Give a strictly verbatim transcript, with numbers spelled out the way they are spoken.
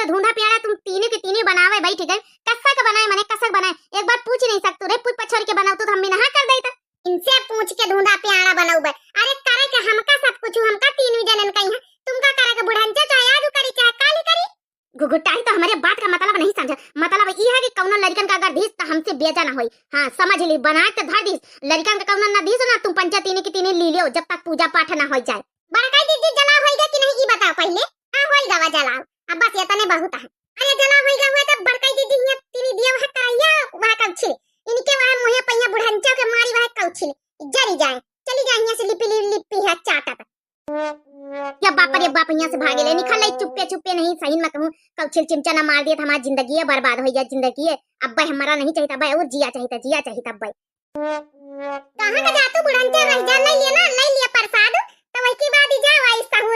धुंधा प्याड़ा तुम तीनों के तीनों बनावे बैठ गए, कस्सा के बनाए मने, कस्सा के बनाए, एक बार पूछ नहीं सकतू रे, पूछ पछोर के बनावतू तो हम भी नहा कर देता। इनसे पूछ के धुंधा प्याड़ा बनौबे। अरे करे के हमका सब कुछ, हमका तीनों जनन कही है, तुमका करे के बुढ़न चाहे आज करी चाहे काली करी। घुघुटाई तो हमरे बात का मतलब नहीं समझा। मतलब ई है कि कौनो लड़िकन का अगर दीस त हमसे बेजा ना होई। हाँ, समझ ली, बनाए त धर दीस, लड़िकन का कौनो ना दीस ना, तुम पंचा तीनी की तीनी ली लियो, जब तक पूजा पाठ ना होई जाए। बड़काई दीदी, जलाव होइगा कि नहीं, ई बताओ पहिले। हाँ, होइगा बा जलाव, अब बस ये तने बहुत है। अरे जलाव होइगा हुआ तब बड़काई दीदी हियाँ तीनी दिया वह करैया, वह कौछिल, इनके वह मुहे पहिया बुढ़ंचा के मारी वह कौछिल जरी जाए, चली जाए हियाँ से लिपि लि-, लिपि है चाटत। या बाप रे बाप, हियाँ से भागे ले, निकल ले चुप्पे चुप्पे, नहीं सही में कहूँ, कौछिल चिमचा ना मार दिए तो हमारी जिंदगी है बर्बाद हो गया, जिंदगी है। अब भाई हमारा नहीं चाहिए था भाई, और जिया चाहिए था, जिया चाहिए था भाई। कहाँ का जातू बुढ़ंचा, रह जा, ले लिया ना, ले लिया प्रसाद, तो वही की बात ही जा, वही सहूर